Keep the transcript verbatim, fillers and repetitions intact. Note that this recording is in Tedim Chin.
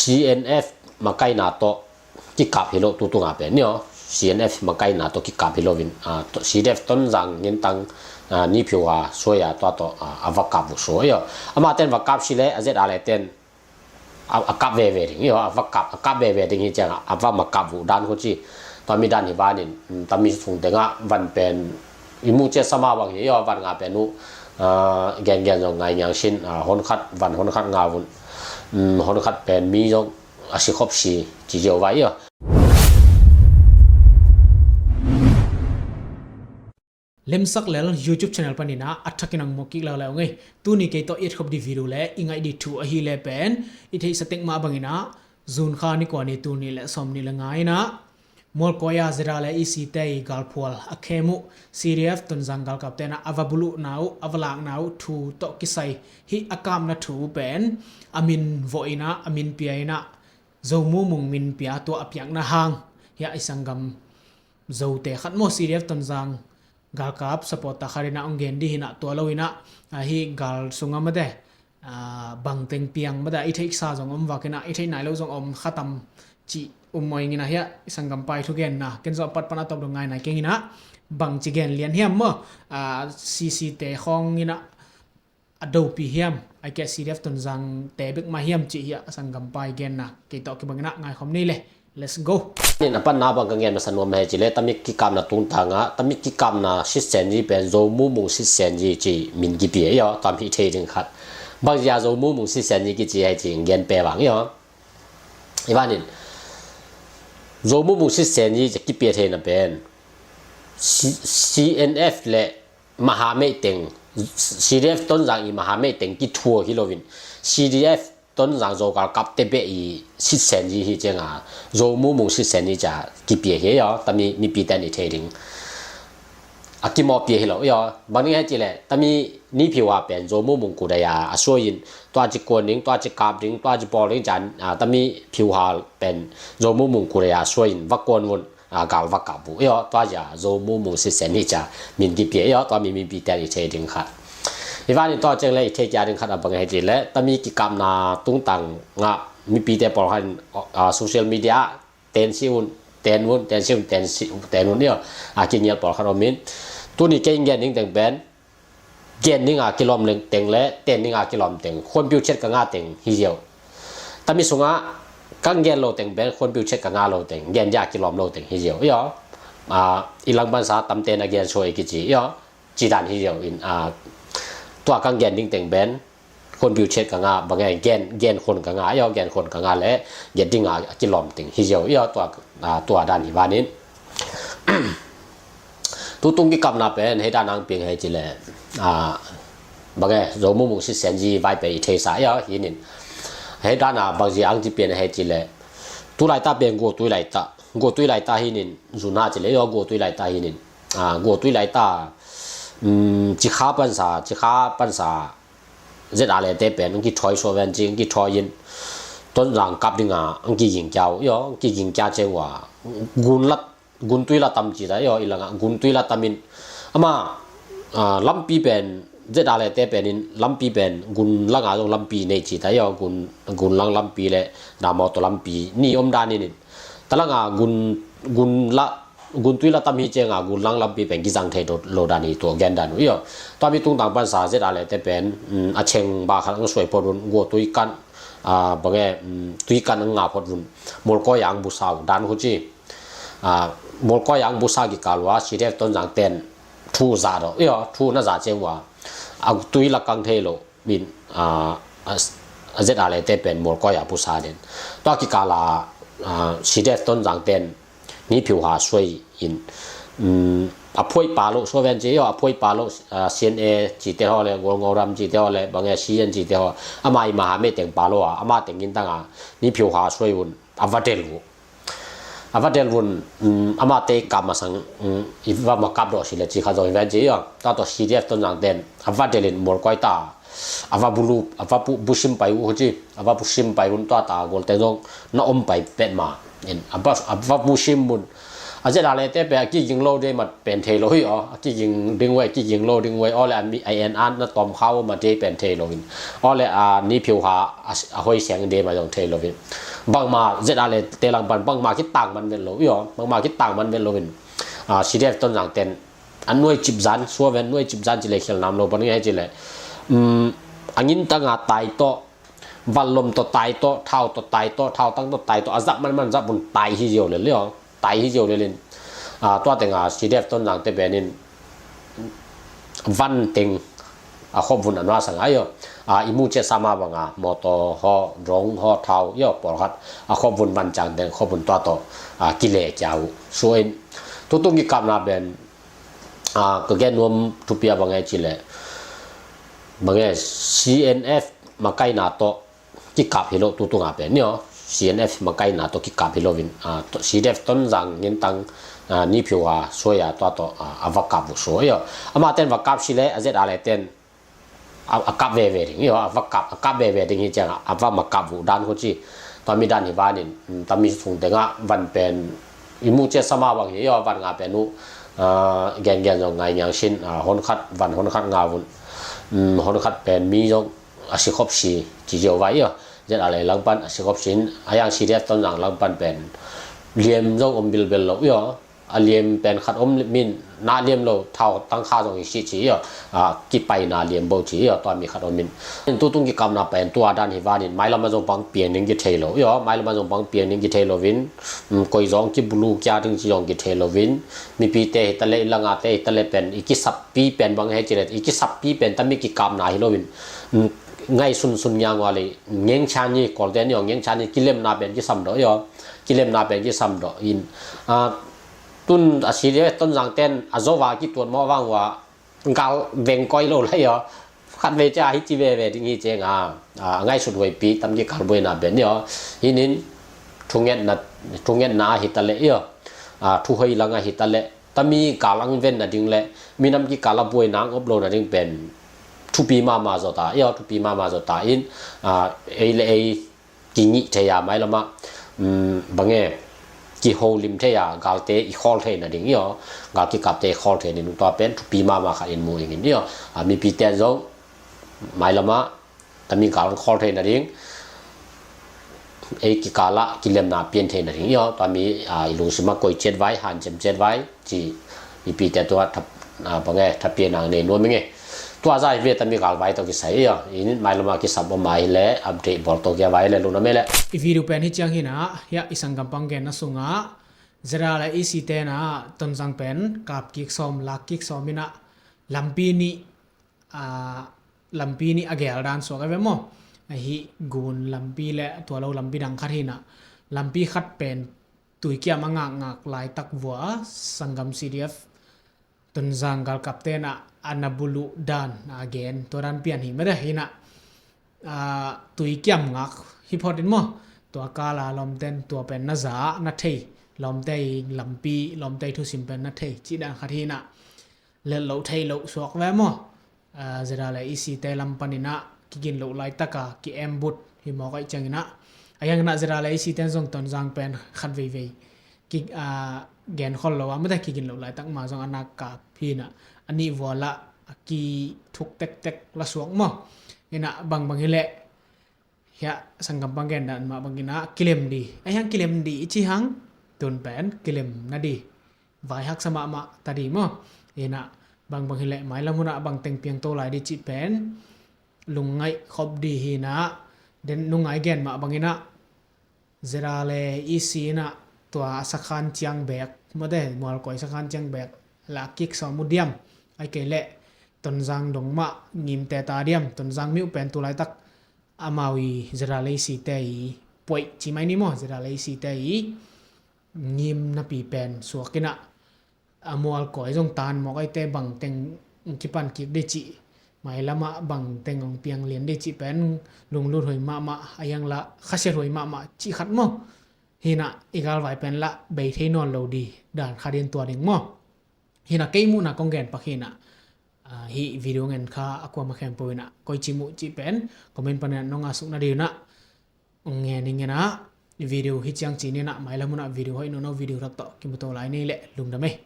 C N F makaina tawh kikap hi lo, tu tunga pen ni aw. C N F makaina tawh kikap hi loin, ah, to-, C D F Tonzang ngintang, ah, Ni Phiu Ha Suai a tua tawh, ah, a va kap uh suai aw. Amaten va kap si le a Z R le ten a, a kap veve ding hi aw, a va kap, a kap veve ding hi ciang a, a va ma kap uh dan khu ci. Tua mi dan hi vanin, um, tami sung tengah van pen i mu cia sama bang hi aw, van nga pen uh, ah, gen gen zong ngai ngiang sin, ah, hon khat van hon khat nga vun, um, hon khat pen mi zong a si khop si ci ziau vai aw. Lemsak Lel YouTube channel panin ah a thakin ang mu kik leuleu ngei. Tuni kei tawh i et khop di video le i ngaih di thu ahi le pen i theihsa tek mah bangin ah June kha ni kua ni, tul nih le sawm nih le nga in ah Mualkoi a Z R le E C te i galphual a khem uh C D F Tonzang galkapte in ah a va buluhna uh, a va lakna uh thu tawh kisai hih a kapna thu pen a min vawh in ah, a min pia in ah, Zo Mu Mung min pia, tua a piakna hang hiah i sanggam Zote khat maw, C D F Tonzang galkap supporter khat in ah hong gen di hi in ah, tua lo in ah, ah, hih gal sungah mate, ah, bangteng piang mate, i theihsa zong om vak in ah, i theih nai lo zong om kha tam cih um mawing in ah hiah i sanggampa i thugenna ken zong a pat pan a tawp dong ngai nai keng in ah, bangci gen lian hiam maw, ah, C C te khawng in ah a dopi hiam, ahih kei leh C D F Tonzang te bek mah hiam cih hiah a sanggampa i genna kei tawh kibang in ah ngaikhawm ni le. Let's go. Nin a panna bang ka gen masa nuam hei ci le, tami kikapna tungtang ah, tami kikapna sitsenzi pen Zo Mu Mung sitsenzi ci min kipia hi aw, tami thei ding khat. Bang zia Zo Mu Mung sitsenzi kici hei ci gen pe bang hi aw. I vanin Zo Mu Mung sitsenzi ci kipia theina pen C-, C N F le maha meiteng, C D F Tonzang i maha meiteng kithua hi loin, C D F Tonzang Zo galkapte beh i sitsenzi hi ciang a, Zo Mu Mung sitsenzi ca kipia hi aw, tami mipite in i thei ding. A kimawhpia hi lo hi aw. Bang ding hei ci le, tami Ni Phiu Ha pen Zo Mu Mung kudai a a suai in, tua ci kuan ding, tua ci kap ding, tua ci pawl ding ca, ah, tami Phiu Ha pen Zo Mu Mung kudai a suai in va kuan vun, ah, gal va kap uh hi aw. Tua zia Zo Mu Mung sitsen hi ca min kipia hi aw, tua mi mipite in i thei ding khat. I vanin tua ciang le i thei kia ding khat a bang hei ci le, tami kikapna tungtang ah mipite pawl khat in, ah, social media ah ten si un, ten un, ten si un, ten si, ten un hi aw. A kingial pawl khat om in. Tuni kei gen ding teng pen gen ding a kilawm teng le ten ding a kilawm teng, khuanpiu chet ka nga teng hi ziau. Tami sungah ka gen lo teng pen khuanpiu chet ka nga lo teng, gen dia kilawm lo teng hi ziau hi aw. Ah, i langpansa tamte na gen suai kici hi aw. Ci dan hi ziau in, ah, tua ka gen ding teng pen khuanpiu chet ka nga, bang e, gen, gen khuan ka nga hi aw, gen khuan ka nga le gen ding a kilawm teng hi ziau hi aw. Tua, ah, tua dan hi vanin. Tutung kikapna pen hei dan ang piang hei ci le, ah, bang e, Zo Mu Mung sitsenzi vai pen i theisa hi aw, hi nin. Hei dan a bang zia ang ci pian hei ci le, tu laita pen Guatui laita, Guatui laita hi nin, zuna ci le hi aw, Guatui laita hi nin. Ah, Guatui laita, um, Cikha pansa, Cikha pansa Z R le te pen ang kithawi suak ven ci, ang kithawi in Tonzang kap ding a ang kiging kia uh hi aw, ang kiging kia ciang ua gun lat, guntui la tam ci ta hi aw, i langah guntui la tam in. Ama, ah, lampi pen, Z R le te pen in lampi pen gun langa zong lampi nei ci ta hi aw, gun, gun lang lampi le na mawtaw lampi ni om dan in in. Ta langa gun, gun la, guntui la tam hi ciang a gun lang lampi pen kizang thei lo dan hi, tua gen dan uh hi aw. Tua mi tungtang pansa Z R le te pen, um, a cheng ba khat ang suai phot un, Guatui kan, ah, bang e, um, tui kan ang nga phot un, Mualkoi ang busa uh dan khu ci. Ah, Mualkoi ang busa kikal ua, C D F Tonzang ten thu za do hi aw, thu na za ciang ua, a tui la kang thei lo in, ah, a, a Z R le te pen Mualkoi a busa den. Tua kikal a, ah, C D F Tonzang ten Ni Phiu Ha Suai in, um, a phuai pa lo suak ven ci hi aw, a phuai pa lo, ah, C N A ci te haw le, Gualngoram ci te haw le, bang e, C N ci te haw, ama i maha meiteng pa lo a, ama teng in tang a, Ni Phiu Ha Suai un a va del uh. A va del vun, um, amate i kap masang, um, i va ma kap dawh si le ci kha zong i ven ci hi aw. Tua tawh C D F Tonzang ten a va del in Mualkoi ta a va bulu, a va bu, busim pai uh ci, a va busim pai vun tua ta gual teng zong na om pai pet ma in, a va, a va busim vun, A ZRA te pen a kiging lo dei mah pen thei lo hi aw. A kiging ding uh ei, kiging lo ding uh ei. Aw le a mi, a en an na tawm kha uh mah dei pen thei lo in. Aw le a ni phiu ha a, a hoi seng dei mah zong thei lo in. Bangma ZRA te lang pan bangma kitang man vet lo hi aw. Bangma kitang man vet lo in. A, CDF Tonzang ten a nuai cip zan, sua ven nuai cip zan ci le khial nam lo pan ngai ci le. Um, a ngin tanga tai tawh, vanlom tawh tai tawh, thau tawh tai tawh, thau tang tawh tai tawh, a zap man man zap un tai hi ziau le le aw. Tai hi ziau le lin. A, tua tenga CDF Tonzang te penin van teng a khop vun a nuasang ai aw. A, i mu cia sama banga motor haw, drone haw, thau i aw, pawlkhat a khop vun van cang teng khop vun tua tawh, a, kile kia uh. Suain tutung kikapna pen, a, ka gen nuam thupia bang e ci le, bang e, CNF makaina tawh kikap hi lo tutunga pen ni aw. CNF makaina tawh kikap hi lo in, a, CDF Tonzang ngin tang, a, ni phiu a suai a tua tawh, a, a va kap uh suai aw. Ama ten va kap si le a ZRA ten a, a kap veve ding hi aw. A va kap, a kap veve ding hi ciang a va ma kap uh dan khu ci. Tua mi dan hi vanin, um, tami sung tenga van pen i mu cia sama bang hi aw, van nga pen uh, a, gen gen zong ngai ngiang sin, a, hon khat, van hon khat nga vun. Um, hon khat pen mi zong a si khop si ci ziau vai aw. ZRA lang pan a si khop sin, a yang CDF Tonzang lang pan pen liam zong om bilbel lo aw. A liam pen khat om min na liam lo, thau tang kha zong i si ci aw. A, kipaina liam bo ci aw, tua mi khat om min. Tutung kikapna pen tua dan hi vanin, mailam a zong pang piang ding kithei lo aw. Mailam a zong pang piang ding kithei lo in, um, koi zong kibulu kia ding ci zong kithei lo in, mipite hi ta le, i langa te hi ta le pen i kisappi pen bang he ci le, i kisappi pen tami kikapna hi lo in, um, ngai sunsun ngiang ua le, ngeng chan ni, kolte ni aw, ngeng chan ni, kilemna pen kisam do aw. Kilemna pen kisam do in, a, tun a CDF Tonzang ten a zo va kituat mawh vang ua, gal veng koi lo lai aw. Khat vei cia hi ci veve ding hi ciang a, a, ngaihsut huaipi tam kikal buaina pen ni aw. Hinin thungetna, thungetna a hi ta le aw. A, thu hoi lang a hi ta le, tami kal ang ven na ding le, minam kikal a buaina ang op lo na ding pen thupi mama zaw ta aw, thupi mama zaw ta in, a, ei le ei kingih thei a, mailam a, um, bang e, kiholim thei a, galte i khawl thei na ding aw. Gal kikapte i khawl thei na ding, tua pen thupi mama khat in mu ing in aw. A, mipite zong mailam a tami gal ang khawl thei na ding, ei kikal a kilemna pian thei na ding aw. Tua mi, a, i lungsim a koi ciat vai, hanciam ciat vai ci, mipite tua tha, a, bang e, tha pian ang nei nuam ing e. Tua za hi ve tami gal vai tawh kisai aw. In mailam a kisam om a hi le, update bawl tawh kia vai le luna me le. I video pen hi ciang hi na, hia i sanggam pang genna sunga ZRA le EC te na Tonzang pen kap kik sawm, lak kik sawm in a, lampi nih, a, lampi nih a gel dan suak a ve maw. Ahi gun lampi le tua lo lampi dang khat hi na, lampi khat pen tuikiam a ngakngak laitak vua sanggam CDF Tonzang galkapte na a na buluh dan a gen, tua dan pian hi mede hi na, a, tuikiam ngak hi phot in maw. Tua kala lawmten tua pen na za na thei, lawmte i lampi, lawmte i thusim pen na thei ci dan khat hi na, let lo thei lo suak ve maw. A, ZRA le EC te lam panin a kigin lo laitaka ki-ambut hi mawk aih ciangin a, a hiangin a ZRA le EC ten zong Tonzang pen khat veivei ki, a, gen khol lo a, mate kigin lo laitak ma zong a nak kap hi na, a nih vua la a kithuk tektek la suak maw. Ina bangbang hi leh, hia sanggam pang gen dan mah bangin a kilem di. A hiang kilem di i ci hang, tun pen kilem na di. Vai haksa mahmah ta di maw. Ina bangbang hi leh mailam hun a bangteng piangto lai di cih pen lungngaih khop di hi na, den nungai gen mah bangin a ZRA le EC in a tua sakhan ciang bek, mate mualkoi sakhan ciang bek la kik sawm uh diam. Ai kei leh Tonzang dong mah ngimte ta diam. Tonzang mi uh pen tu laitak amau i ZRA le EC te i puaih ci mai ni maw, ZRA le EC te i ngim napi pen suak in a, a mualkoi zong tan mawk aite bangteng kipan kik di cih, mailam a bangteng ong piang lian di cih pen lunglut hoi mahmah, a hiang la khasiat hoi mahmah cih khat maw. Hi na i galvai pen la bei thei nawn lo di dan khat in tua ding maw. Hi na kei muhna kong gen pak hi na, a, hih video ngen kha a kuama khempeuh in a koici muh cih pen comment panin a nong a suk na di uh na, ong ngen ing in a. Video hi ciang ci ni na, mailam hun ah video hoih nono video rak tawh kimu to lai ni leh lungdam ei.